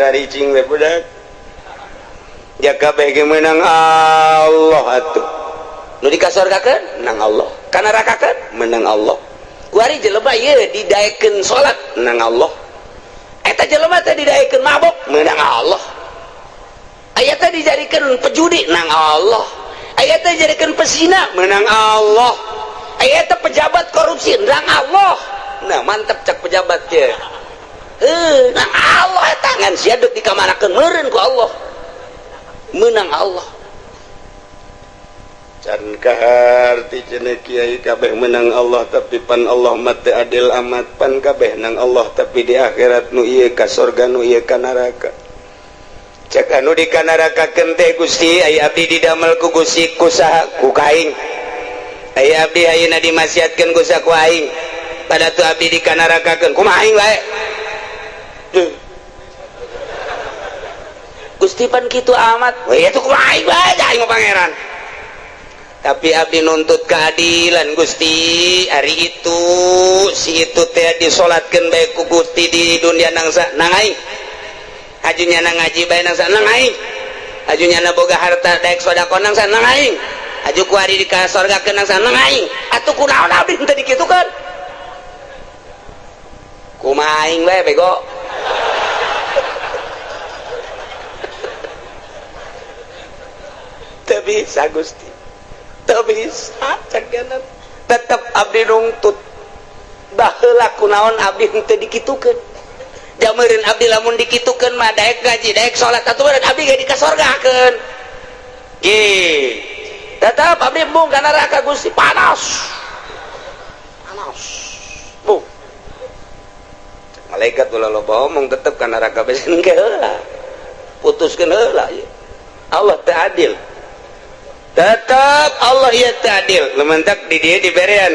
Caricing we budak. Ya kabeh ge meunang Allah atuh. Nu dikasorgakeun menang Allah, ka nerakakeun menang Allah. Kuari jelema ieu didaekeun salat menang Allah. Eta jelema teh didaekeun mabok menang Allah. Aya teh dijadikeun pejudi nang Allah. Aya teh dijadikeun pesina menang Allah. Aya teh pejabat korupsi nang Allah. Nah, mantep cak pejabat teh. Nang Allah eta ngan sia deuk dikamanakeun meureun ku Allah. Menang Allah. Can kaharti cenah kiai kabeh menang Allah, tapi pan Allah mah teu adil amat. Pan kabeh nang Allah, tapi di akhirat nu ieu ka sorga, nu ieu ka neraka. Cek anu di kanarakakeun teh, "Gusti, aya abdi didamel ku Gusti ku saha?" "Ku kaing." "Aya abdi ayeuna dimaksiatkeun ku saha?" "Ku aing." "Pada tu abdi dikanarakakeun kumaha aing bae?" Duh. "Gusti, pan kitu amat." "Wah, itu kumaha aing bae, aing mah pangeran." "Tapi abdi nuntut keadilan, Gusti. Hari itu si itu teh disolatkeun bae ku Gusti di dunia nang nang aing, haju nyana ngaji bae nang nang aing, haju nyana boga harta daek sedekah nang nang aing, haju kuari di ka sorgakeun nang nang aing. Atuh kunaon abdi henteu dikitukeun? Kumaha aing bae, bego?" Teu bisa, Gusti, teu bisa. Cek tetep abdi nungtut baheula kunaon abdi henteu dikitukeun. Jameureun abdi lamun dikitukeun mah daek ngaji, daek salat, atuh meureun abdi ge dikasorgakeun. Ge tetep abdi embung ka neraka, Gusti, panas panas bu. Malaikat, "Ulah loba omong, tetep ka neraka bae engke heula, putuskeun heula." Allah teu adil, tetap Allah ieu teu adil. Lementak di dieu diberean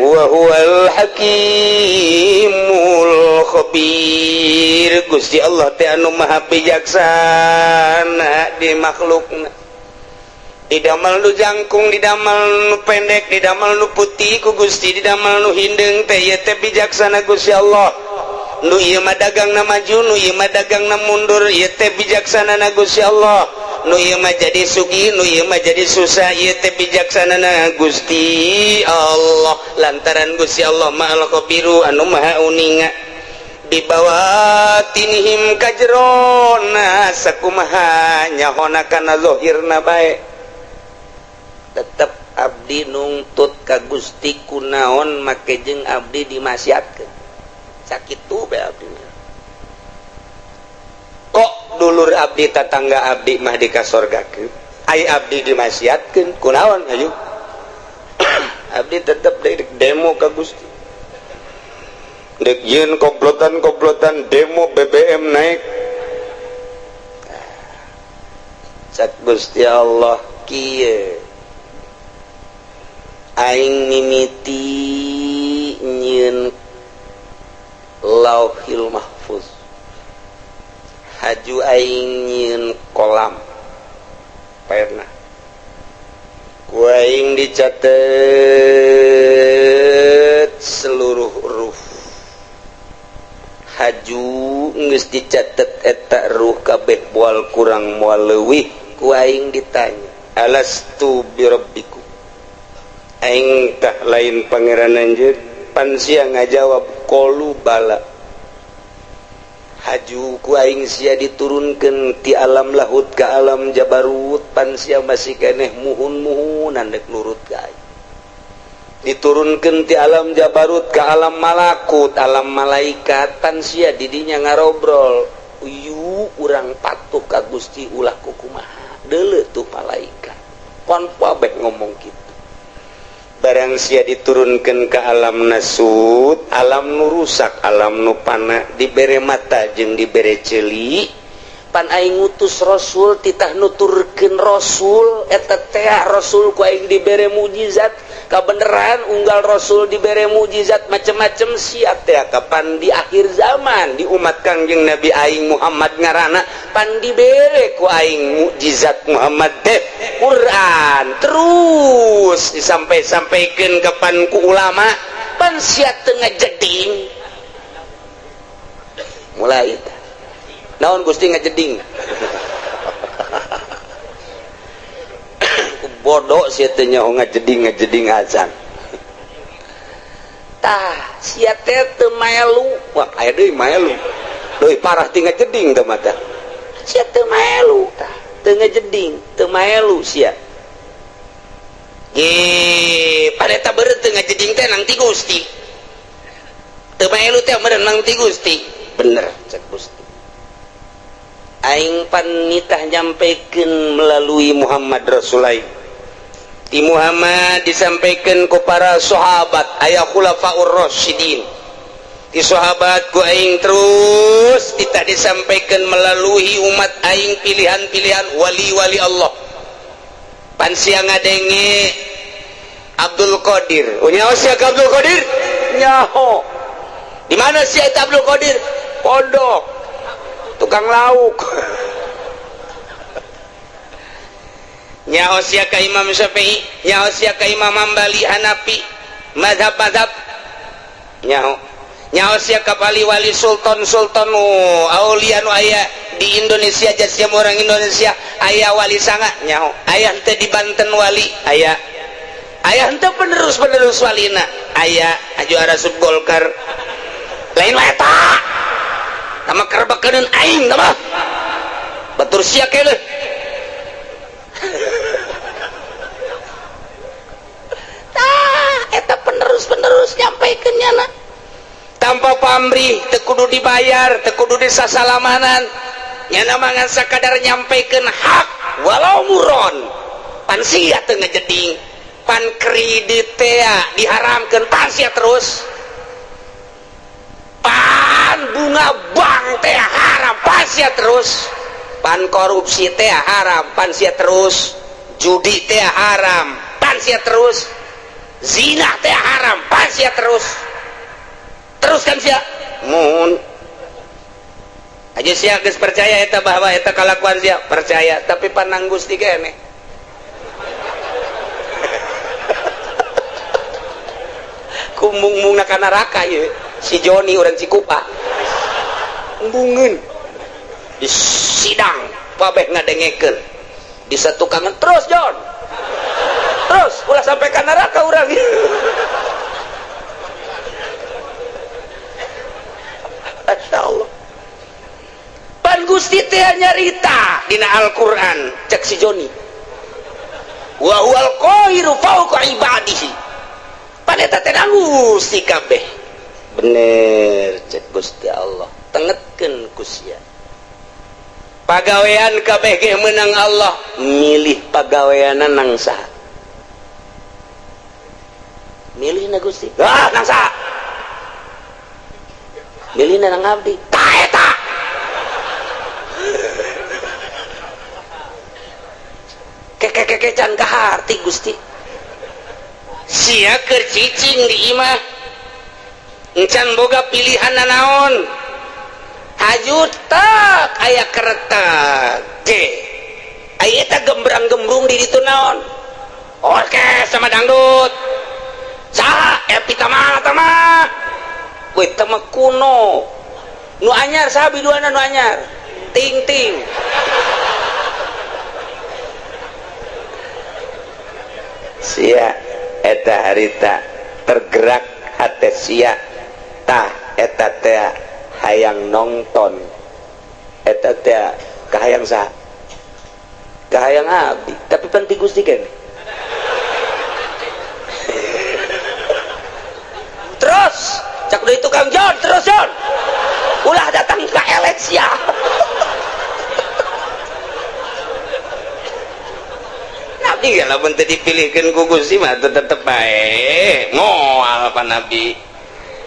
wa huwal hakimul khabir. Gusti Allah teh anu maha bijaksana di makhlukna, didamel nu jangkung, didamel nu pendek, didamel nu putih ku Gusti, didamel nu hindeung teh, ieu teh bijaksana Gusti Allah. Nu ieu mah dagangna maju, nu ieu mah dagangna mundur, ieu teh bijaksana na Gusti Allah. Nu ieu mah jadi sugih, nu ieu mah jadi susah, ieu teh bijaksana na Gusti Allah, lantaran Gusti Allah Maha Khabiru, anu maha uninga. Bibawatinihim, kajerona sakumaha nyahona kana zahirna bae. Tetep abdi nungtut ka Gusti, kunaon make jeung abdi dimaksiatkeun sakitu bae abdi. Kok dulur abdi, tatangga abdi mah dikasorgakeun, ai abdi dimaksiatkeun kunaon? Ayo abdi tetep demo ka Gusti, dek yeun komplotan-komplotan demo BBM naik. Cak Gusti Allah kieu, "Aing mimiti nyieun Lauhil Mahfuz, haju aing nyieun kolam pena, ku aing dicatet seluruh huruf. Haju geus dicatet eta ruh kabeh, moal kurang moal leuwih, ku aing ditanya, 'Alastu birabbikum?' Aing tah lain pangeran anjeun?' Pan sia ngajawab, 'Qalu bala.' Haju ku aing sia diturunkeun ti alam lahut ke alam jabarut, pan sia masih keneh muhun-muhunan dek nurut ka aing. Diturunkeun ti alam jabarut ke alam malakut, alam malaikat, pan sia didinya ngarobrol, 'Uyu urang patuh ka Gusti ulah kukumaha, deuleu tuh malaikat.' Pan kabeh ngomong kitu. Barang sia diturunkan ke alam nasut, alam nu rusak, alam nu pana, dibere mata jeung dibere ceuli, pan aing ngutus rasul, titah nuturkeun rasul eta teh, rasul ku aing dibere mujizat kabeneran. Unggal rasul dibere mujizat macem-macem, sia teh kapan di akhir zaman di umat Kangjeng Nabi aing Muhammad ngarana, pan dibere ku aing mukjizat Muhammad teh Quran, terus disampai-sampaikan kapan ku ulama, pan sia teu ngajeding. Mulai tah. Naon Gusti ngajeding? Bodoh sia teh nyaho ngajeding ngajeding azan. Tah sia teh teu maelu. Wah, aya deui maelu. Leuwih parah ti ngajeding teh mah tah. Sia teu maelu tah, teu ngajeding, teu maelu sia. Ge, paneta beureut teu ngajeding teh nang ti Gusti. Teu maelu teh meureun nang ti Gusti. Bener cek Gusti. Aing pan nitah nyampaikan melalui Muhammad Rasulullah. Di Muhammad disampaikan ku para sahabat aya khulafaur rasyidin. Di sahabat ku aing terus kita disampaikan melalui umat aing pilihan-pilihan wali-wali Allah. Pan sia ngadenge Abdul Qadir. Oh, nyaho sia ka Abdul Qadir? Nyaho. Di mana sia eta Abdul Qadir? Pondok. Tukang lauk. Nyaho sia ka Imam Syafi'i, nyaho sia ka Imam Hambali, Hanafi, mazhab-mazhab. Nyaho. Nyaho sia ka wali-wali sultan-sultan aulia nu aya di Indonesia jasiam orang Indonesia aya wali sanga nyaho. Aya henteu di Banten wali, aya. Aya henteu penerus-penerus walina, aya aju arasup Golkar. Lain wae eta. Tama kerbekeun aing tama. Batur sia keneh. Tah eta penerus-penerus nyampaikeun nyana. Tanpa pamrih teu kudu dibayar, teu kudu disasalamanan. Nyana mah ngan sakadar nyampaikeun hak walau muron. Pan sia teu ngajeding, pan kredit teh diharamkeun pan sia terus. Pan bunga bank teh haram pan sia terus. Pan korupsi teh haram pan sia terus. Judi teh haram pan sia terus. Zina teh haram pan sia terus. Terus kan sia mun aja sia geus percaya eta bahwa eta kalakuan sia percaya tapi panang Gusti keneh. Kumbung-mungna ka neraka ieu si Joni urang Cikupa. Embungeun di sidang babeh ngadengekeun di satukangan terus John terus ulah sampai ka neraka urang. Masya Allah. Pan Gusti teh nyarita dina Al-Qur'an cek si Joni wa huwal qahiru fawqa ibadihi. Pan eta teh Gusti kabeh bener cek Gusti Allah tengetkeun ku sia. Pagawean kabeh ge meunang Allah milih pagaweanna nang saha milihna Gusti ah nang saha milihna nang abdi tah eta keke-keke can kaharti Gusti sia keur cicing di imah encan boga pilihan nanaon haju tak aya keretak ge aya eta gembrang-gembrung di ditu naon orkes sama dangdut saha Epi Tamala tama we tama kuno nu anyar saha biduana nu anyar ting-ting sia eta harita tergerak hate sia tah eta teh hayang nonton eta teh kahayang saha kahayang abdi tapi pan ti Gusti keneh. Terus cak deui tukang John terus John ulah datang ka elet sia. Nabi ya lamun teu dipilihkeun ku Gusti mah tetep bae moal pan abdi.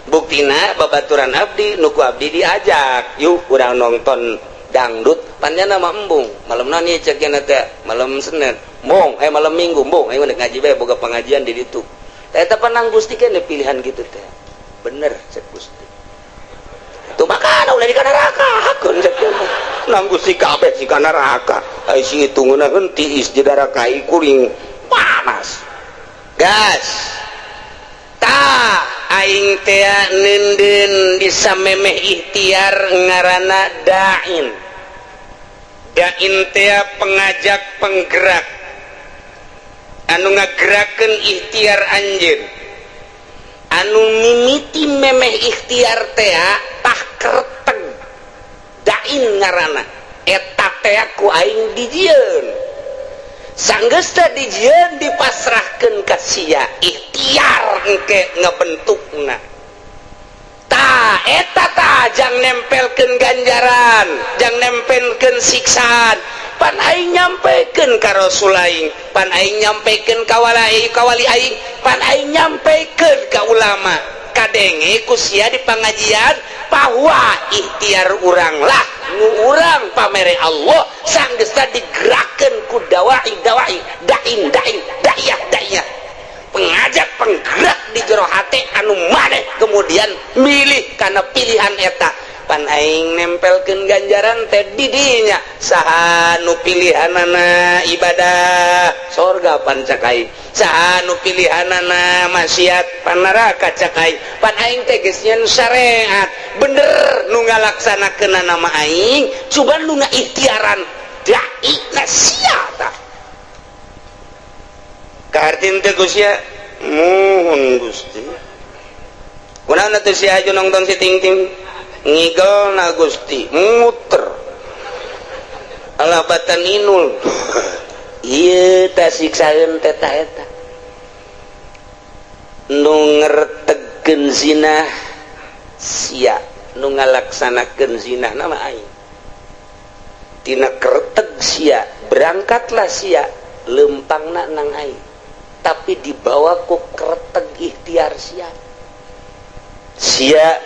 Buktina babaturan abdi nu ku abdi diajak yuk urang nonton dangdut panjana mah embung malam nani cek nya teh malam Senin embung malam Minggu embung ayo ngaji bae boga pengajian di ditu teh eta panang Gusti keneh pilihan gitu teh bener cek Gusti tuh makana ulah di kana neraka hakeun cek nang Gusti kabeh si kana neraka ai si itu ngeunaheun tiis di neraka kuring panas gas tah aing teh neundeun di samemeh ikhtiar ngaranna da'in. Dain tea pengajak, penggerak anu ngagerakeun ikhtiar anjeun, anu mimiti memeh ikhtiar tea, tah kerteg dain ngaranna eta tea ku aing dijieun. Sanggeus dijieun, dipasrahkeun ka sia ikhtiar engke ngebentukna. Ta eta ta jang nempelkeun ganjaran, jang nempelkeun siksaan. Pan aing nyampekeun ka Rasul aing, pan aing nyampekeun ka wali, ka wali aing, pan aing nyampekeun ka ulama. Kadenge ku sia di pengajian bahwa ikhtiar urang lah nu urang pamere Allah. Sanggeusna digerakkeun ku dawai dawai, dain dain, da'iyah da'iyah, pengajak penggerak di jero hate anu maneh kemudian milih. Karena pilihan eta, pan aing nempelkeun ganjaran teh di dinya. Saha nu pilihanana ibadah, sorga pan cak aing. Saha nu pilihanana maksiat, pan neraka cak aing. Pan aing teh geus nyeun syariat bener, nu ngalaksanakeun nama aing, coba nu ngaikhtiaran dai na sia. Tah, kahartin teh ku sia? Muhun, Gusti. Kunaon atuh sia aju nonton si ting ting ngigel na Gusti, muter alah batan inul. Iya, ta siksaeun teh ta eta nu ngertegkeun zina sia, nu ngalaksanakeun zina nama aing. Tina kerteg sia berangkatlah sia, lempangna nang aing, tapi dibawa ku kerteg ikhtiar sia. Sia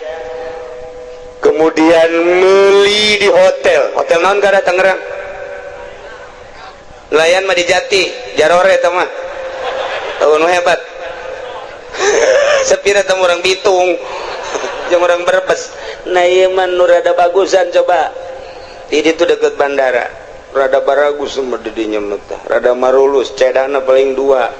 kemudian meli di hotel. Hotel naon kada Tangerang? Nelayan mah di Jati Jarore eta mah. Tahu nu hebat sepira temu orang Bitung jeung orang Brebes. Nah, ieu mah nu rada bagusan. Coba di ditu deket bandara, rada baragus mah di dinya mah tah. Rada marulus, cedana paling dua.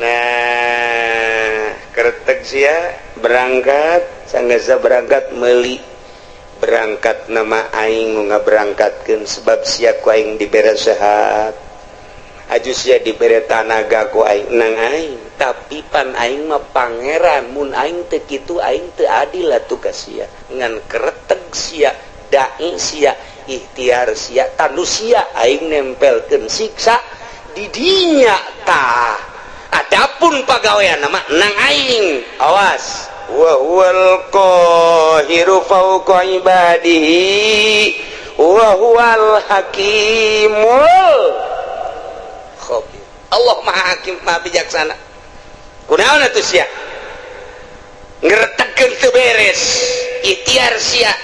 Nah, kertek sia berangkat. Sanggasa berangkat meli, berangkat nama aing nu ngaberangkatkeun, sebab sia ku aing dibere sehat, aju sia dibere tanaga ku aing, nang aing. Tapi pan aing mah pangeran, mun aing teu kitu aing teu adil atuh ka sia. Ngan kereteg sia, dai sia, ikhtiar sia, tanu sia aing nempelkeun siksa di dinya. Tah, adapun pagawean nama nang aing. Awas, wa huwal qahiru fawqa ibadihi wa huwal hakimul khabir. Allah Maha Hakim, Maha Bijaksana. Kunaon atuh sia ngeretegkeun teu beres ikhtiar sia?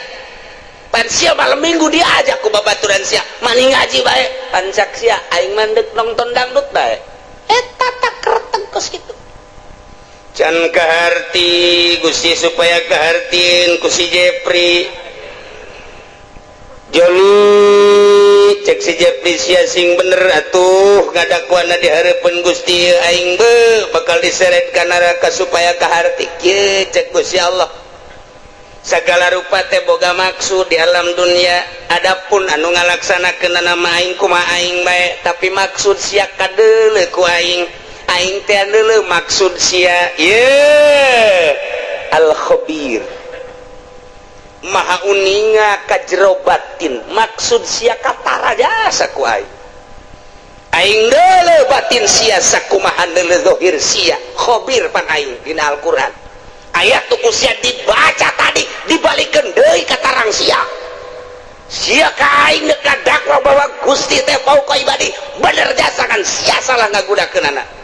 Pan sia malam Minggu diajak ku babaturan sia, mani ngaji bae. Pan cak sia, aing mandek nonton dangdut bae. Eta tak kereteg kos kitu. Can kaharti Gusti, supaya kahartin ku si Jepri Joni. Cek si Jepri, sia sing bener atuh ngadakuana di hareupeun Gusti, aing be bakal diseret ka neraka. Supaya kaharti kieu, cek Gusti Allah, segala rupa teh boga maksud di alam dunia. Adapun anu ngalaksanakeun nama aing, kumaha aing bae, tapi maksud sia kadeuleu ku aing. Aing teh deuleu maksud sia. Ye al khabir, maha uninga ka jero batin. Maksud sia katara jasa ku aing. Aing deuleu batin sia sakumaha deuleu zahir sia. Khabir pan aing. Dina Al-Qur'an ayat tuh ku sia dibaca tadi, dibalikeun deui ka tarang sia. Sia ka aing deuk dakwa bahwa Gusti teh fauqa ibadi, bener jasa kan sia salah ngagunakeunana.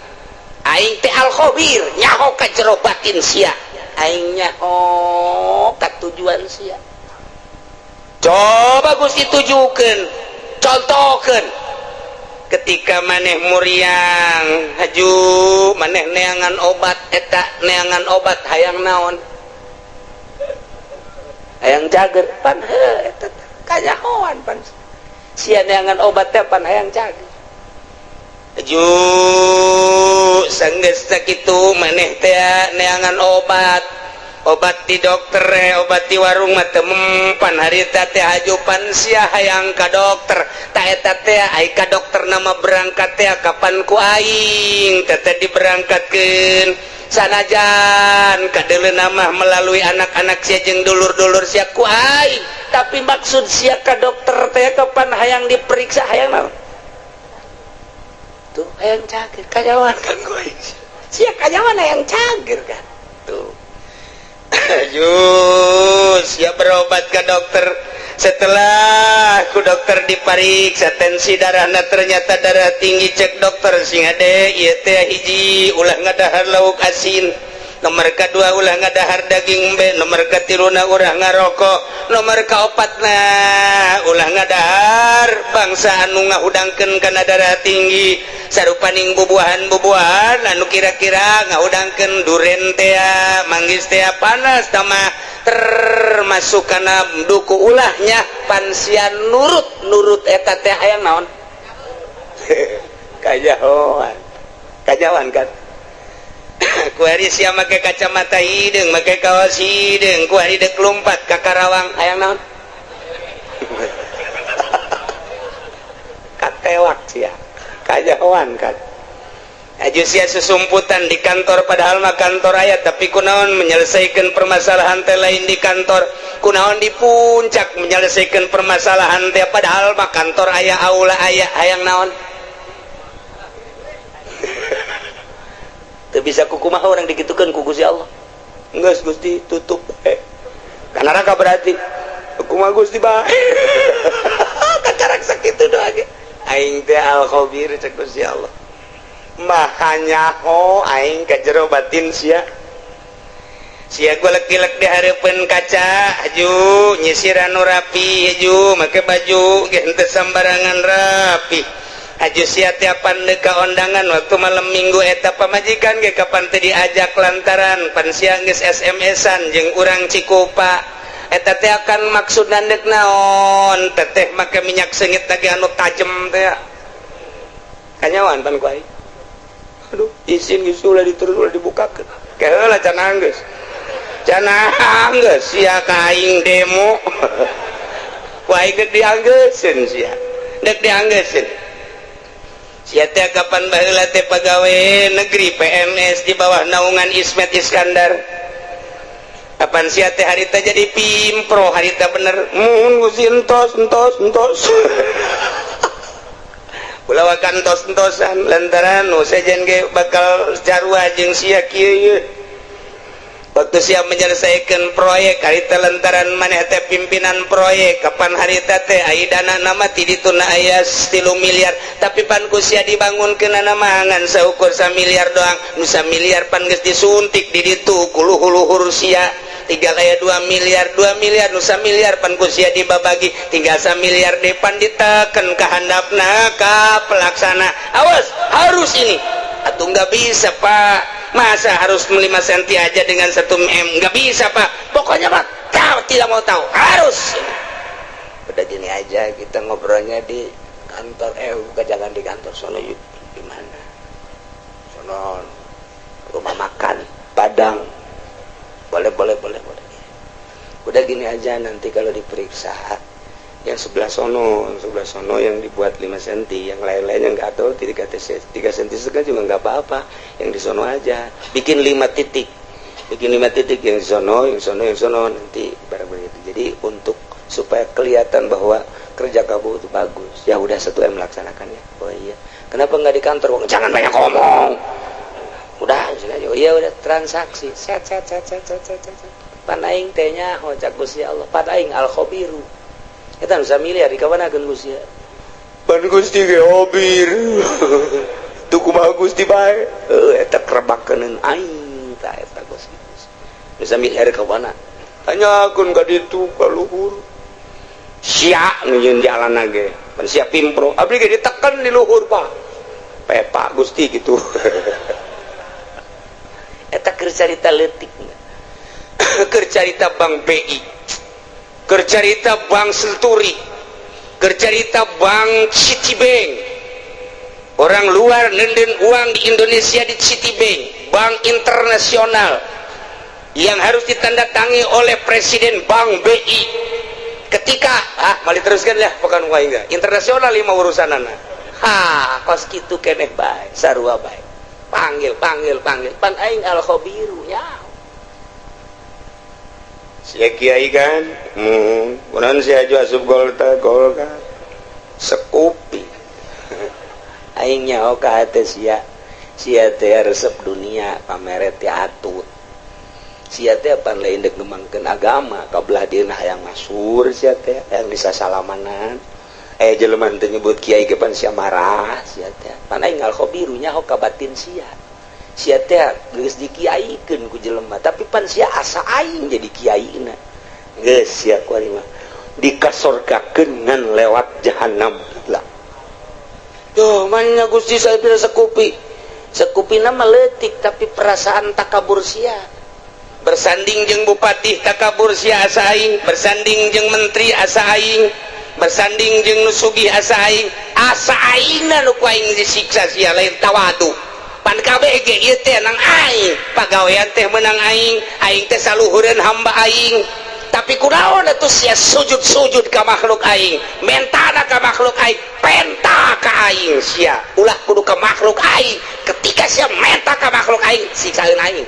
Aing teh al khabir, nyaho ka jero batin sia, aing nyaho ka tujuan sia. Coba Gusti tujukeun, contohkeun ketika maneh muriang haju, maneh neangan obat. Eta neangan obat hayang naon? Hayang cager. Pan heuh, eta kanyahoan pan sia neangan obat teh pan hayang cager. Aju sanggeus sakitu maneh teh neangan obat. Obat di dokter, obat di warung mah teu mempan. Harita teh hajupan sia hayang ka dokter. Ta eta teh ai ka dokter nama berangkat teh kapan ku aing teh diberangkatkeun, sanajan kadeuleu nama melalui anak-anak sia jeung dulur-dulur sia ku aing, tapi maksud sia ka dokter teh kapan hayang diperiksa, hayang naon tuh? Hayang cageur. Kanyahoan kan ku aing sia kanyahoan hayang cageur kan tuh. Jus ya berobat ke dokter. Setelah ku dokter dipariksa tensi darahna, ternyata darah tinggi. Cek dokter, "Sing hade ieu teh, hiji, ulah ngadahar lauk asin, nomor kedua, ulah ngadahar daging embe, nomor katiluna, ulah ngarokok, nomor kaopatna, ulah ngadahar bangsa anu ngahudangkeun kana darah tinggi, sarupaning bubuahan-bubuahan anu kira-kira ngahudangkeun, duren tea, manggis tea, panas tama termasuk kana duku ulahnya." Pan sia nurut nurut eta teh hayang naon? Kanyahoan, kanyahoan kan kuari sia make kacamata hideung, make kaos hideung, kuari dek lompat ka Karawang, hayang naon? Katewak sia. Kanyahoan kan. Aju sia susumputan di kantor, padahal mah kantor aya, tapi kunaon menyelesaikan permasalahan teh lain di kantor? Kunaon di puncak menyelesaikan permasalahan teh, padahal mah kantor aya, aula aya? Hayang naon? Teu bisa kukumaha orang dikitukeun ku Gusti Allah. Geus, Gusti, tutup ka neraka berarti. Kumaha Gusti bae, kakarak sakitu doa ge. Aing teh al khabir, cek Gusti Allah, maha nyaho aing ka jero batin sia. Sia golek-golek di hareupeun kaca, aju nyisiran nu rapi, aju make baju ge henteu sambarangan rapi. Aju sia tiapan deuk ka ondangan waktu malam Minggu, eta pamajikan ge kapan teu diajak lantaran pan sia geus SMS-an jeung urang Cikupa. Eta teh akan maksud dek naon? Teteh make minyak seungit lagi anu tajem teh. Kanyahoan pan ku aing. Aduh, isin geus, ulah diterus, ulah dibukakeun. Keheula can geus, can geus sia ka aing demo. Ku aing dek dianggeuseun sia, dek dianggeuseun sia teh. Kapan baheula teh pagawe negeri PNS di bawah naungan Ismet Iskandar. Kapan sia teh harita jadi pimpro, harita bener mun Gusti, entos entos entos. Ulah wakan entos entosan lantaran nu sejen ge bakal carua jeung sia kieu ieu. Waktu siap menyelesaikan proyek harita lantaran maneh teh pimpinan proyek, kapan harita teh ai dana nama ti dituna aya 3 miliar, tapi pan ku sia dibangunkeun nama ngan saukur miliar doang. Nu miliar pan geus disuntik di ditu ku luhur-luhur sia, tinggal aya 2 miliar. 2 miliar nu miliar pan ku sia dibabagi, tinggal miliar depan diteken ka handapna ka pelaksana, "Awas, harus ini." "Atau nggak bisa, Pak, masa harus 5 cm aja dengan 1 m? Nggak bisa, Pak." "Pokoknya, Pak, kau tidak mau tahu, harus. Udah, gini aja, kita ngobrolnya di kantor." "Eh, bukan, jangan di kantor sono." "Yuk, di mana?" "Sono, rumah makan Padang." "Boleh, boleh, boleh, boleh. Udah, gini aja, nanti kalau diperiksa yang sebelah sono, sebelah sono yang dibuat 5 cm, yang lain-lainnya nggak tahu, 3 3 cm setengah juga nggak apa-apa. Yang di sono aja bikin 5 titik, bikin 5 titik, yang di sono, yang sono, yang sono, nanti barang begitu. Jadi untuk supaya kelihatan bahwa kerja kamu itu bagus." "Ya udah, 1 M melaksanakannya." "Oh iya, kenapa nggak di kantor?" "Jangan banyak ngomong, udah aja." "Oh iya, udah." Transaksi set set set set set set set. Pan aing teh nyaho, cak Gusti Allah, pan aing al khabiru. Eta nu miliar di kawana Gusti? Pan Gusti ge khabir tuh. Kumaha Gusti bae? Heuh, eta kerebakeun aing tah eta Gusti. Nu miliar kawana? Tanyakeun ka ditu ka luhur. Sia nu nyieun jalan ge pan sia pimpro, abdi ge diteken di luhur, Pak. Pepa Gusti gitu. Eta keur carita leutik, keur carita Bank BI, keur carita Bank Century, keur carita Bank Citibank. Orang luar nenden uang di Indonesia di Citibank, bank internasional. Yang harus ditandatangi oleh Presiden Bank BI ketika, ah, mau diteruskan ya, bukan enggak internasional lima urusan anak. Ha, kos kitu keneh bae, sarua bae. Panggil, panggil, panggil, pan aing al khabiru ya. Sia kiai kan, kunaon sia aju asup Golkar? Golkar sekupi. Aing nyaho ka hate sia. Sia teh resep dunia, pameret teh atut. Sia teh pan lain dek ngembangkeun agama, kabelah dieuna hayang masyhur. Sia teh hayang bisa salamanan, eh, jelema teu nyebut kiai ge pan sia marah. Sia teh pan aing al khabiru, nyaho ka batin sia. Sia teh geus dikiaikeun ku jelema, tapi pan sia asa aing jadi kiaina. Geus sia kuari mah dikasorgakeun ngan lewat jahanam lah. Duh, mana Gusti, saya bila sekupi. Sekupi nama leutik, tapi perasaan takabur sia. Bersanding jeung bupati takabur sia asa aing, bersanding jeung menteri asa aing, bersanding jeung nu sugih asa aing, asa aingna nu ku aing disiksa sia lain tawadu. Pan kabeh ge ieu teh nang aing, pagawean teh menang aing, aing teh saluhureun hamba aing. Tapi kunaon atuh sia sujud-sujud ka makhluk aing, mentana ka makhluk aing, penta ka aing sia. Ulah kudu ka makhluk aing. Ketika sia menta ka makhluk aing, siksaeun aing.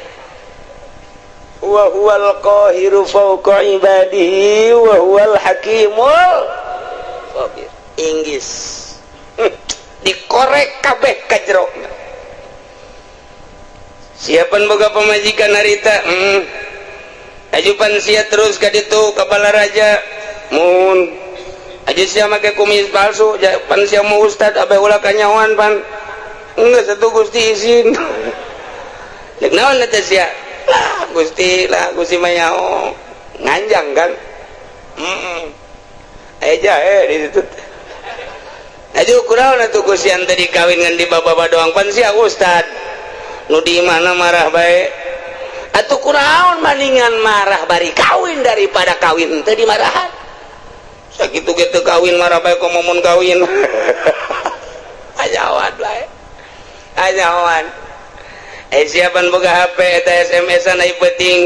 Wa huwal qahiru fawqa ibadihi wa huwal hakimul khabir. Inggris dikorek kabeh ka jero. Siapan boga pamajikan harita. Ajupan sia terus ka ditu ka Balaraja mun aja sia make kumis palsu. Pan sia mau ustad, abeh ulah kanyawan. Pan enggak satu Gusti izin. Cek naon eta sia? Lah Gusti, lah Gusti mah nyaho nganjang kan. Aya jahe di situ. Aju kunaon atuh Gusti tadi kawin ngan di baba doang, pan sia ustad nu di mana marah bae. Atuh kunaon, maningan marah bari kawin daripada kawin teu dimarahan. Sakitu ge teu kawin marah bae, komo mun kawin. Ajawan bae, ajawan. Eh, siapan boga HP eta SMS-an ai penting.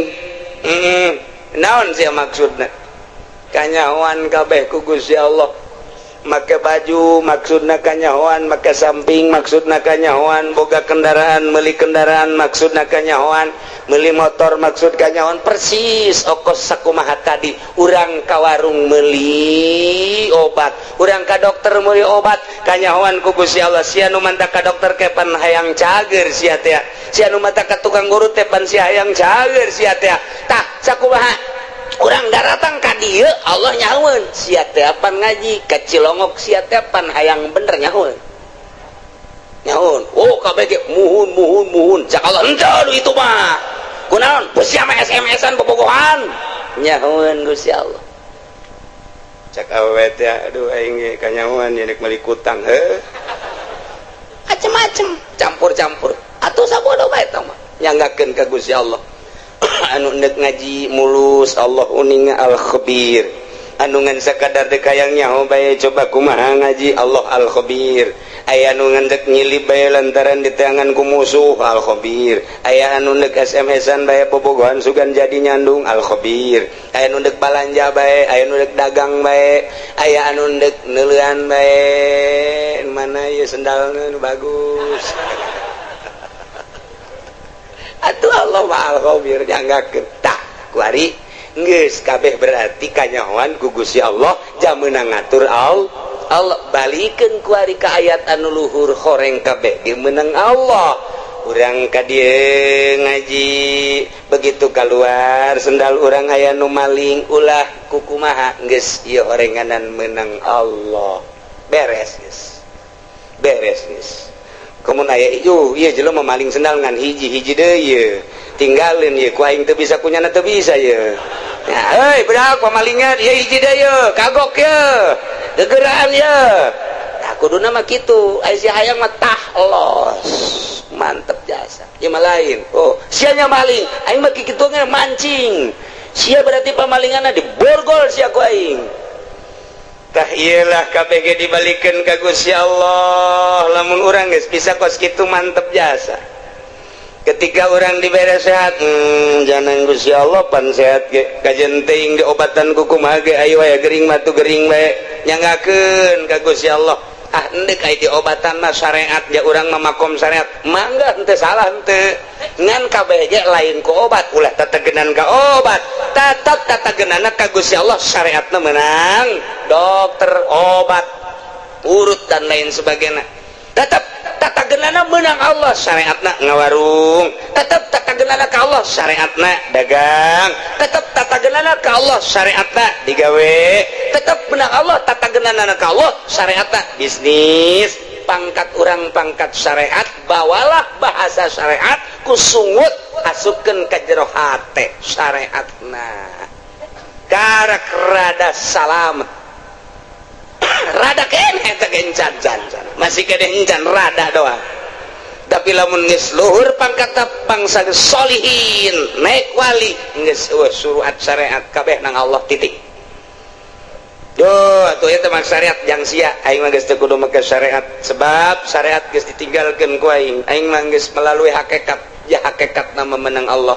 Naon sia maksudna? Kanyahoan kabeh ku Gusti Allah. Make baju maksudna kanyahoan, make samping maksudna kanyahoan, boga kendaraan, meuli kendaraan maksudna kanyahoan, meuli motor maksud kanyahoan. Persis okos sakumaha tadi, urang ka warung meuli obat, urang ka dokter meuli obat, kanyahoan ku Gusti Allah. Sia nu manta ka dokter ke pan hayang cager sia teh, sia nu manta ka tukang urut teh pan sia hayang cager sia teh. Tah, sakumaha urang daratang ka dieu, Allah nyahoeun sia teh pan ngaji ka Cilongok, sia teh pan hayang bener, nyahoeun, nyahoeun. Oh, kabeh ge muhun, muhun, muhun. Cak Allah, henteu itu mah. Kunaon sia mah SMS-an bobogohan? Nyahoeun Gusti Allah. Cak awewe teh, aduh, aing ge kanyahoan nya rek meuli kutang heuh, macem-macem, campur-campur atuh. Sabodo bae eta mah, nyanggakeun ka Gusti Allah. Anu nek ngaji mulus, Allah uninga, al khabir. Anu ngan sakadar dek hayang nyaho bae, coba kumaha ngaji, Allah al khabir. Aya anu ngan dek nyilip bae lantaran diteangan ku musuh, al khabir. Aya anu nek SMS-an bae, bobogohan sugan jadi nyandung, al khabir. Aya anu dek balanja bae, aya anu dek dagang bae, aya anu dek neuleuan bae, mana ieu sendalna nu bagus. Atuh Allah mah al khabir, nyanggakeun. Tah, kuari geus kabeh berarti kanyahoan ku Gusti Allah, jam meunang ngatur Allah. Allah balikeun kuari ka ayat anu luhur, horeng kabeh ge meunang Allah. Urang ka dieu ngaji, begitu keluar sendal urang aya nu maling, ulah kukumaha, geus ieu horenganan meunang Allah. Beres geus, beres geus. Kemun aya ieu, ieu jelema maling sendal ngan hiji, hiji deui ieu tinggalin ieu ku aing teu bisa, kunyana teu bisa ieu. Ya, heuy budak pamalingan ieu, hiji deui ieu, kagok ieu, gegeraan ieu. Nah, kuduna mah kitu. Aya si hayang mah tah los mantep jasa ieu mah lain. Oh, sia nya maling, aing mah kitu mancing sia, berarti pamalinganna diborgol sia ku aing. Tah, iyalah, KBG dibalikan ka Gusti Allah. Lamun urang geus bisa kos kitu, mantep jasa. Ketika orang diberi sehat, jangan Gusti Allah pan sehat ge kajen teuing diobatan ku kumaha ge, ayo aya gering mah tuh gering bae, nyanggakeun ka Gusti Allah. Ah, endek aya diobatan mah syariat ya, urang mah makom syariat, mangga, henteu salah henteu, ngan kabeh ge lain ku obat. Ulah tetegenan ka obat, tetep tatagenana ka Gusti Allah. Syariatna menang dokter, obat urut dan lain sebagainya, tetap tatagenana menang Allah. Syariatna ngawarung, tetap tatagenana ka Allah. Syariatna dagang, tetap tatagenana ka Allah. Syariatna digawe, tetap menang Allah. Tatagenana ka Allah, syariatna bisnis. Pangkat orang pangkat syariat, bawalah bahasa syariat, kusungut asupkeun ka jero hate syariatna, karak rada salamet, rada kene eta gencan can can masih kene encan, rada doang. Tapi lamun geus luhur pangkat bangsa solihin, naik wali, geus eueuh suruhat syariat, kabeh nang Allah, titik. Duh, atuh eta mah syariat jang sia. Aing mah geus teu kudu make syariat, sebab syariat geus ditinggalkeun ku aing. Aing mah geus melalui hakikat ya, hakikat nama menang Allah,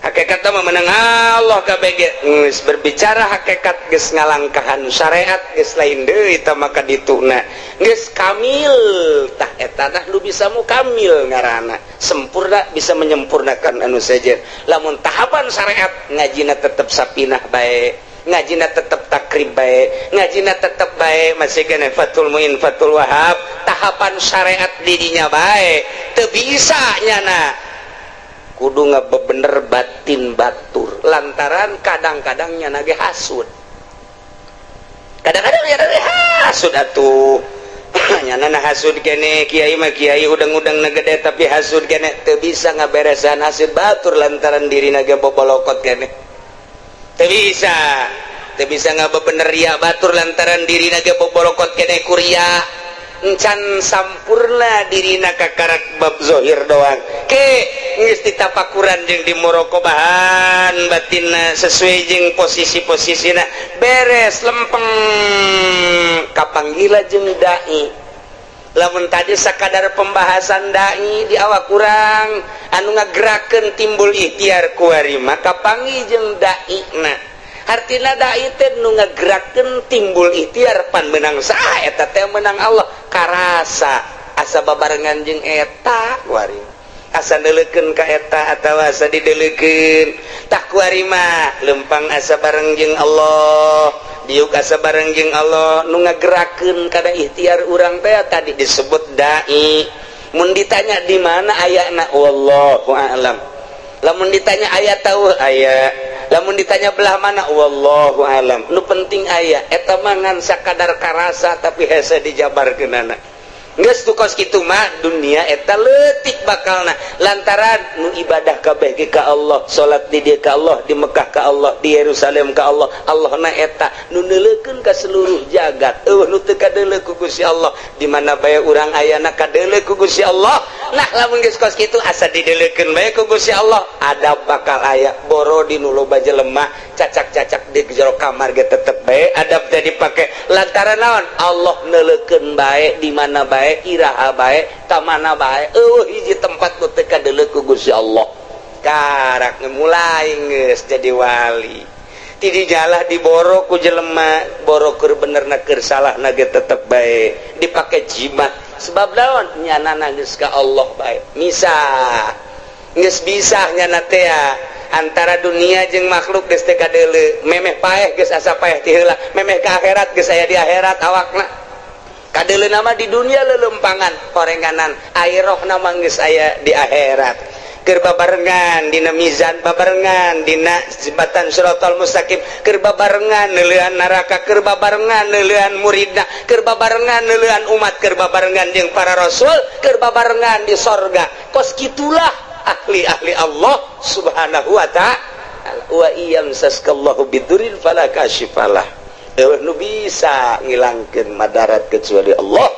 hakikat mah menang Allah kabeh. Geus berbicara hakikat, geus ngalangkahan syariat, geus lain deui eta maka dituna geus kamil. Tah, eta tah nu bisa mukamil ngaranna, sempurna, bisa menyempurnakan anu sejen. Lamun tahapan syariat, ngajina tetep sapinah bae, ngajina tetep takrib bae, ngajina tetep bae, masih kene Fathul Muin, Fathul Wahab, tahapan syariat didinya bae teu bisa nyana kudu bener batin batur, lantaran kadang-kadang nyana ge hasud, kadang-kadang nyana ge hasud atuh. Nyana na hasud kene, kiai mah kiai udang-udang na gede, tapi hasud kene, teu bisa ngaberesan hasud batur lantaran diri ge bobolokot kene. Teu bisa, teu bisa ngabebener ria batur lantaran diri ge bobolokot kene kuria, encan sampurna dirina, kakarak bab zohir doang. Ke geus ditapakuran jeung di muraqabahan batinna sesuai jeung posisi-posisina, beres, lempeng, kapanggila jeung dai. Lamun tadi sakadar pembahasan dai di awak kurang anu ngagerakeun timbul ikhtiar, kuari maka panggih jeung dai na. Hartina dai teh nu ngagerakeun timbul ikhtiar. Pan menang saha eta teh? Menang Allah. Karasa asa babarengan jeung eta kuari, asa neuleukeun ka eta atawa asa dideulekeun. Tah, kuari mah lempang asa bareng jeung Allah, diuk asa bareng jeung Allah. Nu ngagerakeun kada ikhtiar urang teh tadi disebut dai. Mun ditanya di mana ayana, wallahu a'lam. Lamun ditanya aya tahu aya, lamun ditanya belah mana, wallahu alam. Nu penting aya. Eta mah ngan sakadar karasa, tapi hese dijabarkeunana. Geus tuh kos kitu mah dunia eta leutik bakalna, lantaran nu ibadah kabeh ge ka Allah, salat di dieu ka Allah, di Mekah ka Allah, di Yerusalem ka Allah. Allah na eta nu neuleukeun ka seluruh jagat, eueuh nu teu kadeuleu ku Gusti Allah. Di mana bae urang ayana kadeuleu ku Gusti Allah. Nah, lamun geus kos kitu asa dideuleukeun bae ku Gusti Allah, adab bakal aya. Boro di nu loba jelema, cacak-cacak di jero kamar ge tetep bae adab teh dipake, lantaran naon? Allah neuleukeun bae di mana bae, iraha bae, ka mana bae. Eueuh hiji tempat nu teu kadeuleu ku Gusti Allah. Karak mulai geus jadi wali, ti dijalah diboro ku jelema, boro keur bener na keur salah na ge tetep bae dipake jimat. Sebab naon? Nyana geus ka Allah bae, misah geus bisa nyana teh antara dunia jeung makhluk geus teu kadeuleu. Memeh paeh geus asa paeh ti heula, memeh ka akhirat geus aya di akhirat awakna. Kadeuleu nama di dunia lelempangan horenganan, air roh nama geus aya di akhirat, keur babarengan dina mizan, babarengan dina jembatan Siratal Mustaqim, keur babarengan neuleuan neraka, keur babarengan neuleuan muridna, keur babarengan neuleuan umat, keur babarengan jeung para rasul, keur babarengan di sorga. Kos kitulah ahli-ahli Allah Subhanahu wa ta'ala. Wa iyamsaskallahu bidurin fala kashifalah, eueuh nu bisa ngilangkeun madarat kecuali Allah.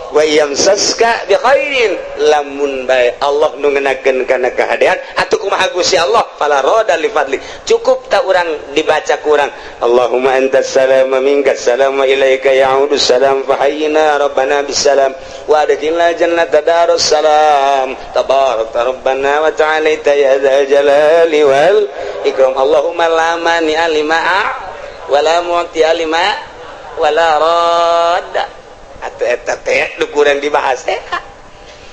Wa yamsaska bi khairin, lamun bae Allah nu ngenakeun kana kahadean atuh kumaha Gusti Allah, fala radda li fadli. Cukup tak urang dibaca ku urang, Allahumma antas salam, minkas salam, wa ilaika ya'udus salam, fahayyina rabbana bisalam wa adkhilna jannata darus salam, tabarakta rabbana wa ta'alaita ya dzal jalali wal ikram. Allahumma la mani'a lima wala mu'tiya lima wala radda. Atau eta teh nu kurang dibahas teh,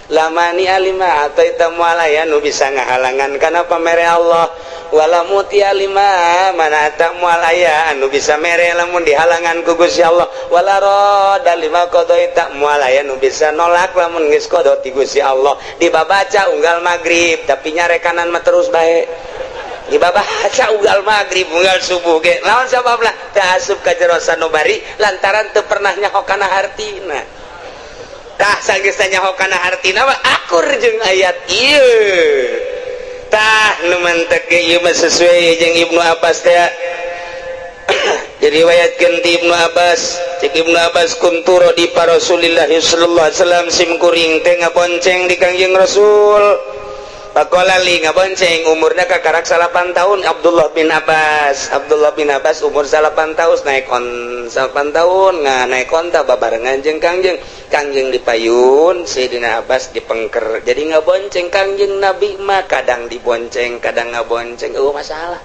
la mani'a lima a'thaita, moal aya nu bisa ngahalangan kana pamere Allah, wala mu'tiya lima mana'ta, moal aya anu bisa mere lamun dihalangan ku Gusti Allah, wala radda lima qadaita, moal aya nu bisa nolak lamun geus qada ti Gusti Allah. Dibabaca unggal magrib, tapi nyarekanan mah terus bae. Dibabaca unggal maghrib, unggal subuh ge. Lawan sababna? Teu asup ka jero sanubari lantaran teu pernah nyaho kana hartina. Tah, sanggeus nyaho kana hartina mah akur jeung ayat ieu. Tah, nu mantek ge ieu mah sesuai jeung Ibnu Abbas teh. Diriwayatkeun ti Ibnu Abbas, cek Ibnu Abbas, kuntu radifa Rasulillah sallallahu alaihi wasallam, sim kuring teh ngabonceng di Kangjeng Rasul. Pakola li ngabonceng, umurnya kakarak 9 tahun Abdullah bin Abbas. Abdullah bin Abbas umur 9 tahun naik on 9 tahun nggak naik onta babarengan jeung Kangjeng. Kangjeng dipayun, Sayyidina Abbas dipengker, jadi ngabonceng Kangjeng Nabi mah kadang dibonceng, kadang ngabonceng. Oh, masalah.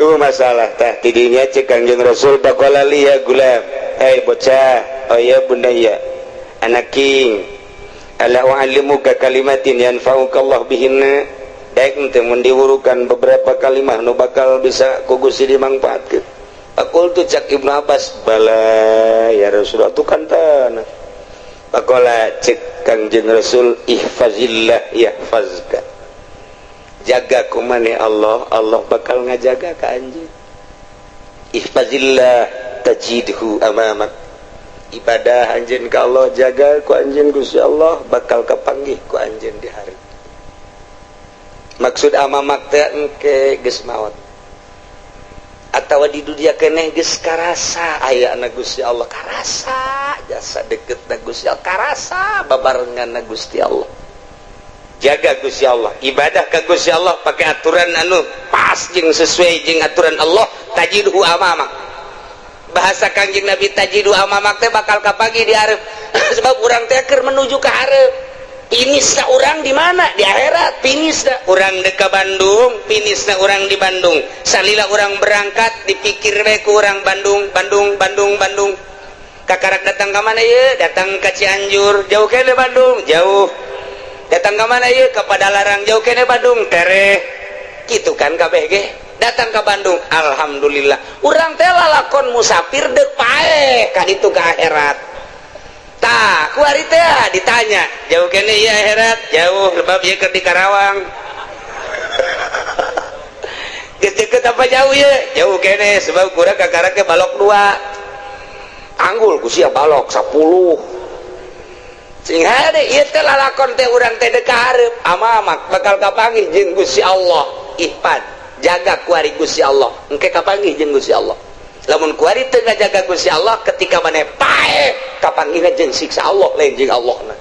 Oh, masalah. Tah, tidinya cek Kangjeng Rasul, pakola li ya gulam, hei bocah, oh ya bunaya, anak king, ala u'allimuka kalimatin yanfa'uka Allah bihinna, daek teu mun diwurukan beberapa kalimah nu bakal bisa ku Gusti dimangfaatkeun? Faqultu, cak Ibnu Abbas, bala ya Rasulullah, tu kan tanah. Faqala, cek Kangjeng Rasul, ihfazillah yahfazka, jaga ku maneh Allah, Allah bakal ngajaga ka anjeun. Ihfazillah tajidhu amamak, ibadah anjeun ka Allah, jaga ku anjeun Gusti Allah, bakal kapanggih ku anjeun di hari. Maksud amamak teh engke geus maot atawa di dunia keneh geus karasa aya na Gusti Allah, karasa jasa deket na Gusti Allah, karasa babarengan na Gusti Allah. Jaga Gusti Allah, ibadah ke Gusti Allah pakai aturan anu pas jeung sesuai jeung aturan Allah, tajidhu amamak. Bahasa Kangjeng Nabi, tajidhu amamak teh bakal kapanggih di hareup, sebab urang teh keur menuju ke hareup. Finishna urang di mana? Di akhirat finishna. Urang dek ka Bandung, finishna urang di Bandung. Salila urang berangkat dipikir bae ku urang Bandung, Bandung, Bandung, Bandung. Kakarak datang ke mana ye? Datang ke Cianjur, jauh kene Bandung, jauh. Datang ke mana ye? Ke Padalarang, jauh kene Bandung, tereh. Gitu kan kabeh ge. Datang ke Bandung, alhamdulillah. Urang teh lalakon musafir dek paeh ka ditu ke akhirat. Tah, kuari teh ditanya, jauh kene ieu akhirat? Jauh, sebab ieu keur di Karawang. Geus deket apa jauh ya? Jauh kene, sebab kurang kakarak ke balok dua. Anggul ku sia balok 10. Sing hade ieu teh lalakon teh urang teh dek ka hareup, amamak bakal kapanggih jeung Gusti Allah. Ihfad, jaga kuari Gusti Allah, engke kapanggih jeung Gusti Allah. Lamun kuari teu ngajaga Gusti Allah, ketika maneh paeh kapanggihna jeung siksa Allah, lain jeung Allah na.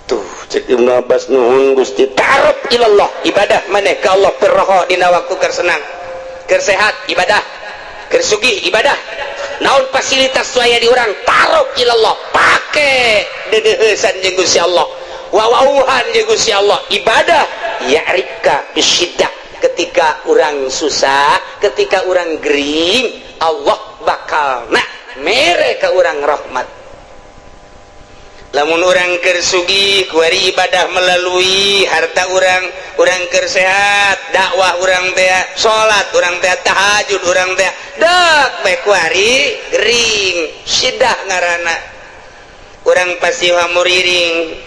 Tuh, cek Ibnu Abbas, nuhun Gusti. Ta'aruf ilallah, ibadah maneh ka Allah firroho, dina waktu keur senang, keur sehat ibadah, keur sugih ibadah, naon fasilitas aya di urang, ta'aruf ilallah, pake dedeuheusan jeung Gusti Allah, wawauhan jeung Gusti Allah, ibadah. Ya'rifka bisyiddah, ketika orang susah, ketika orang gering, Allah bakal nak mere ke orang rahmat. Lamun orang keur sugih kuari ibadah melalui harta orang, orang keur sehat dakwah orang teh, salat orang teh, tahajud orang teh, dek bae kuari gering, sidah ngaranna, urang pasti hamuriring,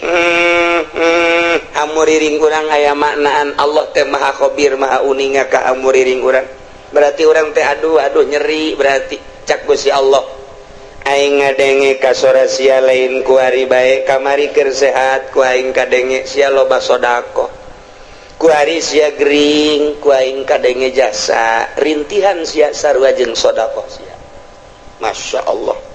hamuriring urang aya maknaan. Allah teh maha khabir, maha uninga ka hamuriring urang. Berarti urang teh aduh aduh nyeri, berarti cak Gusti Allah, aing ngadenge ka sora sia lain kuari bae, kamari keur sehat ku aing kadenge sia loba sedekah, kuari sia gering ku aing kadenge jasa rintihan sia sarua jeung sedekah sia. Masya Allah.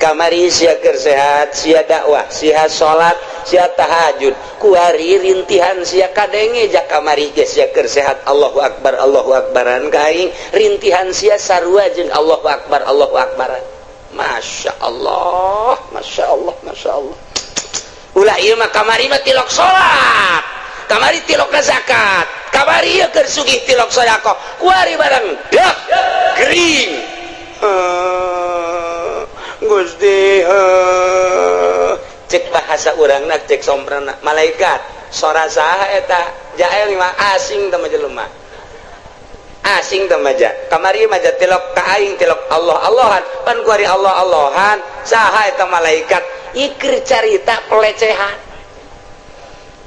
Kamari sia keur sehat, sia dakwah, sia salat, sia tahajud. Kuari rintihan sia kadenge. Ja kamari ge sia keur sehat, Allahu akbar, Allahu akbaran ka aing. Rintihan sia sarua jeung Allahu akbar, Allahu akbaran. Masya Allah, Masya Allah, Masya Allah. Ulah ieu mah, kamari mah tilok salat, kamari tilok zakat, kamari ieu keur sugih tilok sedekah, kuari barang dak gering. Gusti, cek bahasa urangna, cek somprana malaikat, sora saha eta? Jael mah asing teh mah, jelema asing teh mah. Kamari mah tilok ka aing, tilok Allah Allahan, pan kuari Allah Allahan, saha eta? Malaikat ikir carita pelecehan,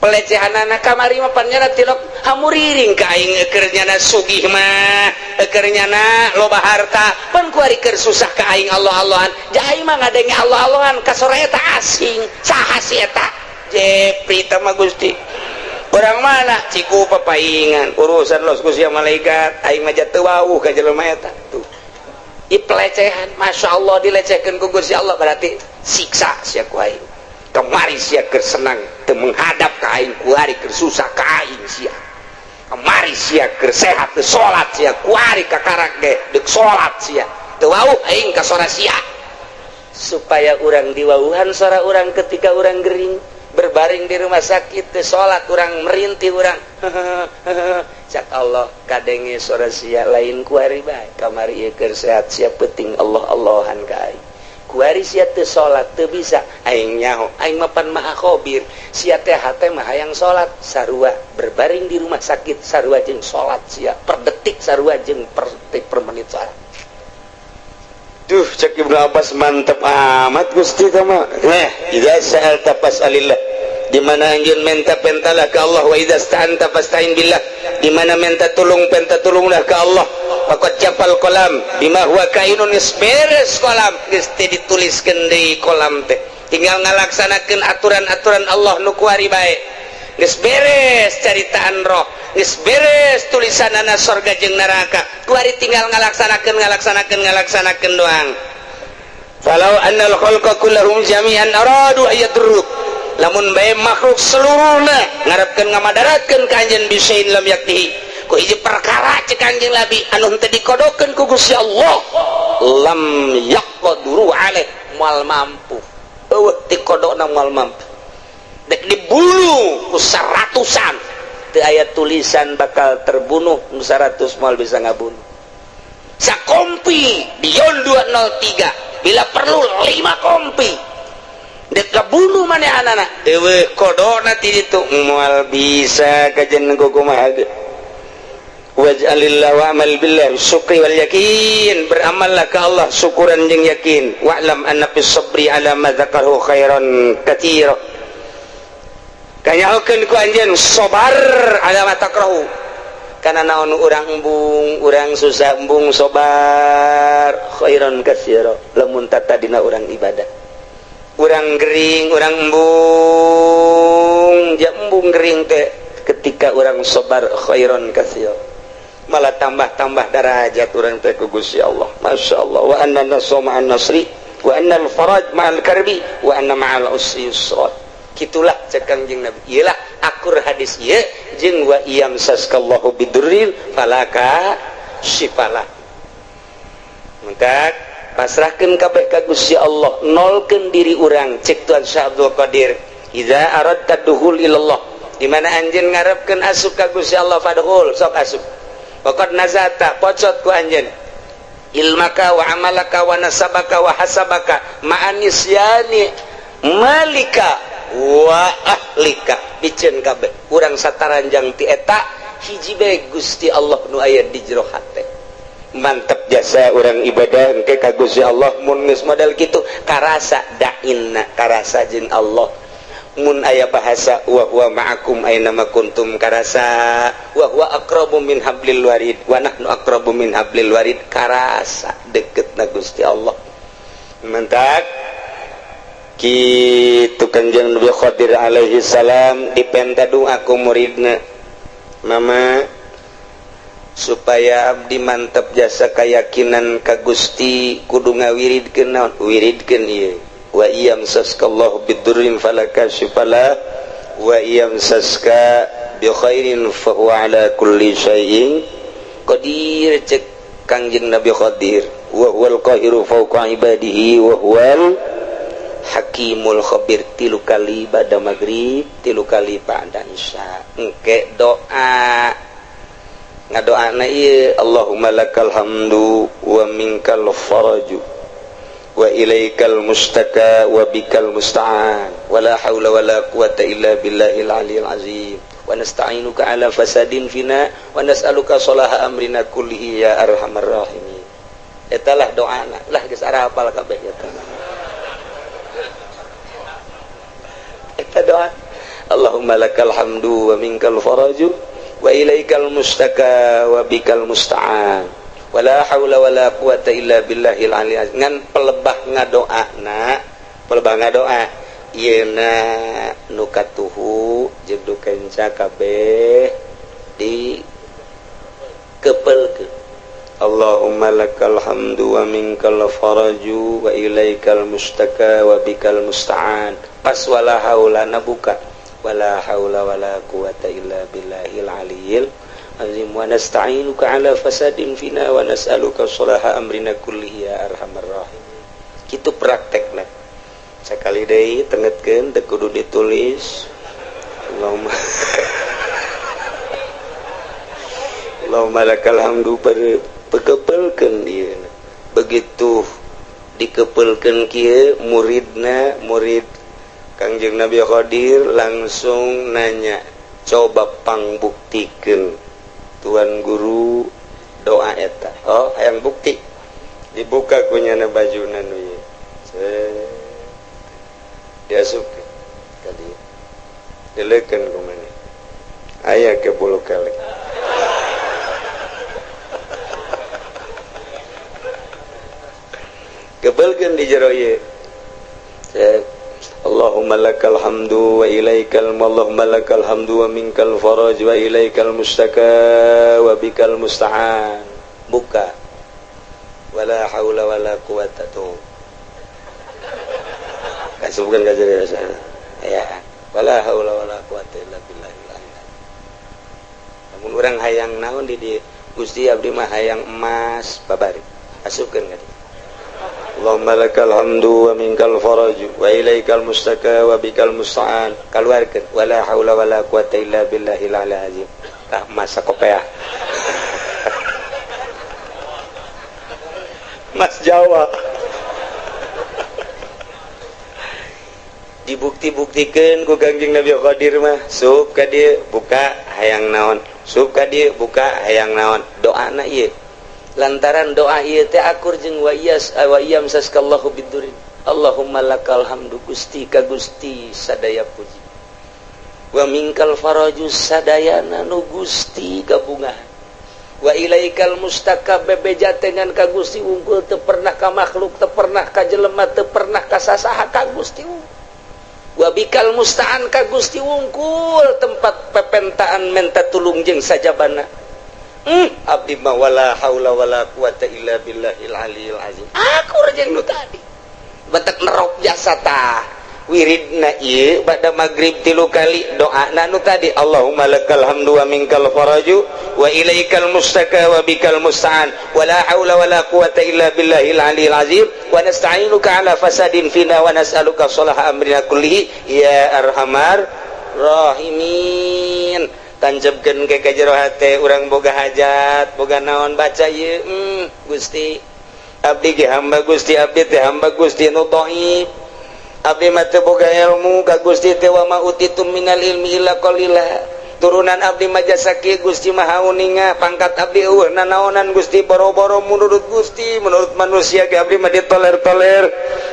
pelecehan anak. Kamari mah pan nyana tilok hamuriring ka aing, keur nyana sugih mah, keur nyana loba harta, pan kuari keur susah ka aing Allah Allahan. Ja aing mah ngadenge Allah Allahan ka sora eta asing, saha si eta? Jepri teh mah, Gusti, orang mana? Ciku papaingan urusan los ku sia malaikat, aing mah teu wawuh ka jelema eta tuh. I pelecehan, Masya Allah, dilecehkan ku Gusti Allah, berarti siksa sia ku aing. Kemari sia keur senang teu menghadap ka aing, kuari keur susah ka aing sia. Kemari sia keur sehat teu salat sia, kuari kakarak ge deuk salat sia, teu wawuh aing ka sora sia. Supaya urang diwawuhan sora urang ketika urang gering berbaring di rumah sakit, teu salat urang, merintih urang, cak Allah, kadenge sora sia lain kuari bae. Kamari ieu keur sehat sia penting Allah Allahan ka aing, kuari sia teu salat teu bisa, aing nyaho, aing mapan maha khobir. Sia teh hate mah hayang salat, sarua berbaring di rumah sakit sarua jeung salat sia, per detik sarua jeung per detik, per menit salat. Duh, cek Ibnu Abbas, mantep amat Gusti sama. Nah, idza sa'alta fas'alillah. Di mana anjeun minta, pentalah ke Allah. Wa idza sta'anta fasta'in billah. Di mana minta tolong, minta tolonglah ke Allah. Faqad jaffal qalam bima huwa kainun, geus beres kolam, geus teu dituliskeun deui kolam teh. Tinggal ngalaksanakeun aturan-aturan Allah nu kuari bae. Geus beres caritaan roh, geus beres tulisanana sorga jeung neraka. Kuari tinggal ngalaksanakeun, ngalaksanakeun, ngalaksanakeun doang. Falau annal khalqa kullahum jami'an aradu ayadurruk, lamun bae makhluk seluruhna ngarepkeun ngamadaratkeun ka anjeun, bisain lam yaktihi, ku hiji perkara, cek Kanjeng Nabi, anu henteu dikodokeun ku Gusti Allah, lam yaqduru alaih, moal mampu. Eueuh dikodokna moal mampu. Dek dibunuh ku seratusan, teu aya tulisan bakal terbunuh, nu 100 moal bisa ngabunuh. Sakompi Dion 203, bila perlu 5 kompi, dek kabunuh maneh anak, eueuh kodona ti ditu, moal bisa kajen kumaha ge. Waj'alillah wa amal billah syukri wal yakin, beramallah ke Allah syukuran jeung yakin. Wa'lam anna fis sabri ala ma dzakarahu khairan katsira, kanyahokeun ku anjeun sabar ala ma takrahu, kana naon urang embung, urang susah embung, sabar, khairan katsira. Lamun tadina urang ibadah, urang gering, urang embung, ja embung gering teh, ketika urang sabar, khairan katsira, malah tambah-tambah darajat urang teh ku Gusti Allah. Masya Allah. Wa anna nasra ma'an nasri, wa anna al-faraj ma'al karbi, wa anna ma'al usri yusra. Gitulah cek Kangjeng Nabi. Iyalah akur hadis ieu jeung wa iyamsaskallahu bidurrin fala kasyifalah. Mentak pasrahkeun kabeh ka Gusti Allah, nolkeun diri urang. Cek Tuan Syekh Abdul Qadir, idza aradta dukhul ilallah, di mana anjeun ngarepkeun asup ka Gusti Allah, fadkhul, sok asup. Waqad nazata, pocot ku anjeun, ilmaka wa amalaka wa nasabaka wa hasabaka ma'anisyani malika wa ahlika. Biceun kabeh urang sataranjang ti eta hiji bae, Gusti Allah nu aya di jero hate. Mantep jasa urang ibadah engke ka Gusti Allah. Mun geus model kitu, karasa dainna, karasa jeung Allah. Mun aya bahasa wa huwa ma'akum aina ma kuntum, karasa wa huwa aqrabu min hablil warid, wa nahnu aqrabu min hablil warid, karasa deket na Gusti Allah. Mentak kitu Kanjeng Nabi Khadir alaihi salam dipenta doa ku muridna, "Mama, Supaya abdi mantep jasa keyakinan ka Gusti, kudu ngawiridkeun naon? Wiridkeun ieu, wa iyamsaskallahu bidurrin fala kashifa lah wa iyamsaska bi khairin fa huwa ala kulli syai'in qadir. Cek Kangjeng Nabi Khadir, wa huwal qahiru fawqa ibadihi wa huwal hakimul khabir. Tilu kali pada maghrib, tilu kali pada isya. Engke doa, ngadoana ieu, Allahumma lakal hamdu wa minkal faraju wa ilaikal mustaka wa bikal musta'an wa la haula wa la quwata illa billahil aliyil azim wa nasta'inuka ala fasadin fina wa nas'aluka salaha amrina kullihi ya arhamar rahimin. Eta lah doana lah, geus arapal kabeh eta. Eta doa, Allahumma lakal hamdu wa minkal faraju wa ilaikal mustaka wa bikal musta'an wa la haula wa la quwata illa billahil aliyil azim. Ngan pelebah ngadoana, pelebah ngadoa ieuna nu katuhu jeung nu kenca kabeh di kepelkeun. Allahumma lakal hamdu wa minkal faraju wa ilaikal mustaka wa bikal musta'an. Pas wala haula na buka, wala haula wala quwata illa billahil aliyil azim wa nasta'inuka ala fasadin fina wa nas'aluka salaha amrina kullihi ya arhamar rahimin. Kitu praktekna. Sakali deui tengetkeun, teu kudu ditulis. Allahumma Allahumma lakal hamdu, pekepelkeun ieu. Begitu dikepelkeun kieu, muridna, murid Kangjeng Nabi Khadir langsung nanya, coba pangbuktikeun tuan guru doa eta. Oh, hayang bukti. Dibuka kunyana bajuna nu ieu. Diasupkeun ka dieu. Dileukeun ku maneh. Aya ke bulu kelek. Kebelkeun di jero ieu. Allahumma lakal hamdu wa ilaikal Allahumma lakal hamdu wa minkal faraj wa ilaikal mustaka wa bikal musta'an. Buka. Wala haula wala quwata tuh. Kasubkeun ka jero ya. Wala haula wala quwata illa billahil azim. Lamun urang hayang naon di dieu? Gusti abdi mah hayang emas babari. Asupkeun ka dieu. Allahumma lakal hamdu wa minkal faraj wa ilaikal mustaka wa bikal musta'an. Kaluarkeun wala haula wala quwata illa billahil aliyil azim. Tah masa kopeah. Mas Jawa. Dibukti-buktikeun ku Kangjeng Nabi Khadir mah, sup ka dieu buka hayang naon, sup ka dieu buka hayang naon. Doana ieu. Lantaran doa ieu teh akur jeung wa iyas wa iyamsaskallahu bidurin. Allahumma lakal hamdu, Gusti ka Gusti sadaya puji. Wa minkal faraju sadayana nu Gusti gabungan. Wa ilaikal mustaka bebeja dengan ka Gusti unggul, teu pernah ka makhluk, teu pernah ka jelema, teu pernah ka sasaha, ka Gusti unggul. Wa bikal musta'an ka Gusti unggul tempat pepentaan menta tulung jeung sajabana. Abdi mah wala haula wala quwata illa billahil aliyil azim. Aku jeung nu tadi. Batak nerok jasa tah. Wiridna ieu bada magrib tilu kali doana nu tadi, Allahumma lakal hamdu wa minkal faraju wa ilaikal mustaka wa bikal musta'an wala haula wala quwata illa billahil aliyil azim wa nasta'inuka ala fasadin fina wa nas'aluka salaha amrina kullihi ya arhamar rahimin. Tanjebkeun ke ka jero hate urang boga hajat, boga naon, baca ieu. Gusti abdi ge hamba Gusti, abdi teh hamba Gusti nu dhaif, abdi mah teu boga ilmu ka Gusti teh, wa ma utitum minal ilmi illa qalila. Turunan abdi mah jasa kieu Gusti Maha Uninga, pangkat abdi eueuh nanaonan Gusti, boro-boro menurut Gusti, menurut manusia ge abdi mah ditoler-toler,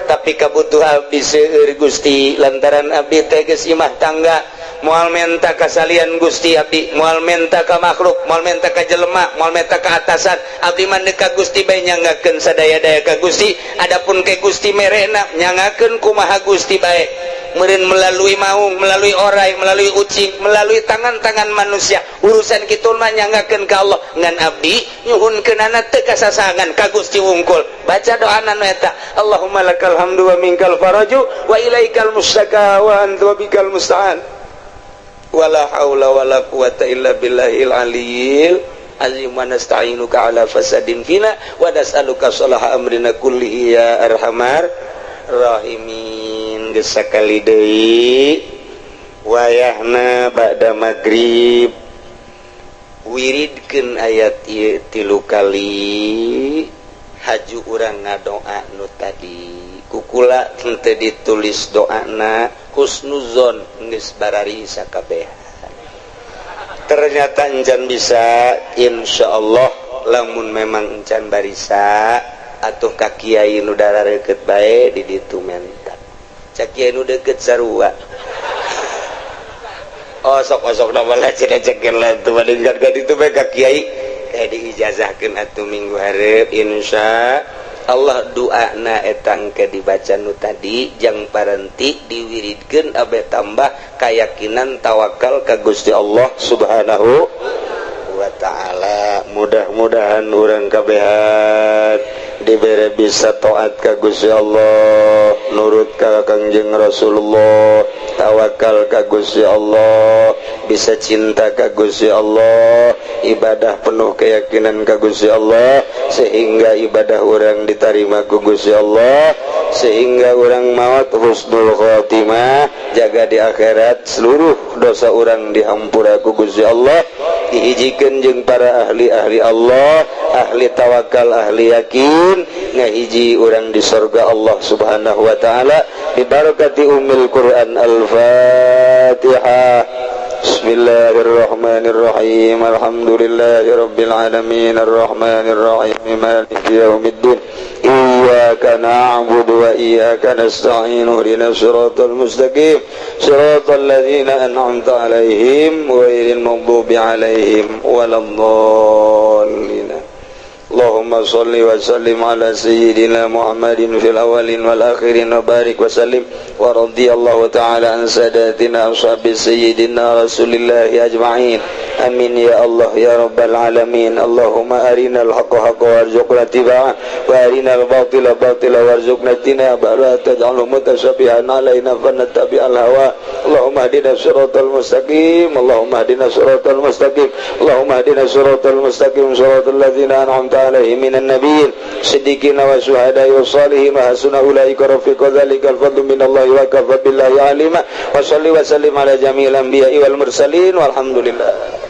tapi kabutuh abdi seueur Gusti, lantaran abdi teh geus imah tangga. Moal menta ka salian Gusti, abdi moal menta ka makhluk, moal menta ka jelema, moal menta ka atasan. Abdi mah ka Gusti bae, nyanggakeun sadaya-daya ka Gusti. Adapun ke Gusti merena, nyangakeun kumaha Gusti bae meureun, melalui maung, melalui orai, melalui ucing, melalui tangan-tangan manusia. Urusan kitu mah nyanggakeun ka Allah. Ngan abdi nyuhunkeunana teu kasasangan, ka Gusti wungkul. Baca doana nu eta, Allahumma lakal hamdu wa minkal faraju wa ilaikal mustaka wa anta wa bikal musta'an, wala haula wala quwata illa billahil aliyil azim, wa nasta'inuka ala fasadin fina wa nas'aluka salaha amrina kullihi ya arhamar rahimin. Geus sakali deui, wayahna ba'da magrib, wiridkeun ayat ieu tilu kali, haju urang ngadoa nu tadi. Kukula henteu ditulis doana, husnuzon geus barari sakabehan. Ternyata encan bisa. Insyaallah lamun memang encan barisa atau ka kiai nu deket bae di ditu, menta cak kiai nu deket sarua. Osok osok nama lah cenah cekel lah tuh bandingkan ka ditu bae ka kiai, kayak diijazahkeun atuh minggu hareup. Insya Allah doana eta engke dibaca nu tadi, jang parenti diwiridkeun abe tambah keyakinan tawakal ka Gusti Allah Subhanahu wa Ta'ala. Mudah-mudahan urang kabehan dibere bisa taat ka Gusti Allah, nurut ka Kangjeng Rasulullah, tawakal ka Gusti Allah, bisa cinta ka Gusti Allah, ibadah penuh keyakinan ka Gusti Allah, sehingga ibadah urang diterima ku Gusti Allah, sehingga urang maut husnul khotimah, jaga di akhirat seluruh dosa urang dihampura ku Gusti Allah, dihijikeun jeung para ahli-ahli Allah, ahli tawakal, ahli yakin, ngahiji urang di surga Allah Subhanahu wa Ta'ala, bibarakati Ummil Quran. Al-Fatihah. Bismillahirrahmanirrahim. Alhamdulillahirabbil alamin, arrahmanir rahim, maliki yaumiddin. Iyyaka na'budu wa iyyaka nasta'in, ihdinas siratal mustaqim, siratal ladzina an'amta 'alaihim ghairil maghdubi 'alaihim waladdallin. Allahumma salli wa sallim ala sayyidina Muhammadin fil awwalin wal akhirin wa barik wa sallim, wa radiyallahu ta'ala an sadatina ashabi sayyidina Rasulillahi ajma'in. Amin ya Allah ya rabbal alamin. Allahumma arinal haqqa haqqa warzuqna ittiba'ah, wa arinal batila batila warzuqna ijtinabah, la taj'alhu mutasyabihan alaina fanattabi'al hawa. Allahumma hdina siratal mustaqim, Allahumma hdina siratal mustaqim, Allahumma hdina siratal mustaqim, siratal ladzina an'amta alaihim minan nabiyyin, siddiqin wa syuhada'i wa salihin, wa hasuna ulaika rafiqa. Dzalikal fadlu minallahi wa kafa billahi alima. Wa salli wa sallim ala jami'il anbiya'i wal mursalin, walhamdulillah.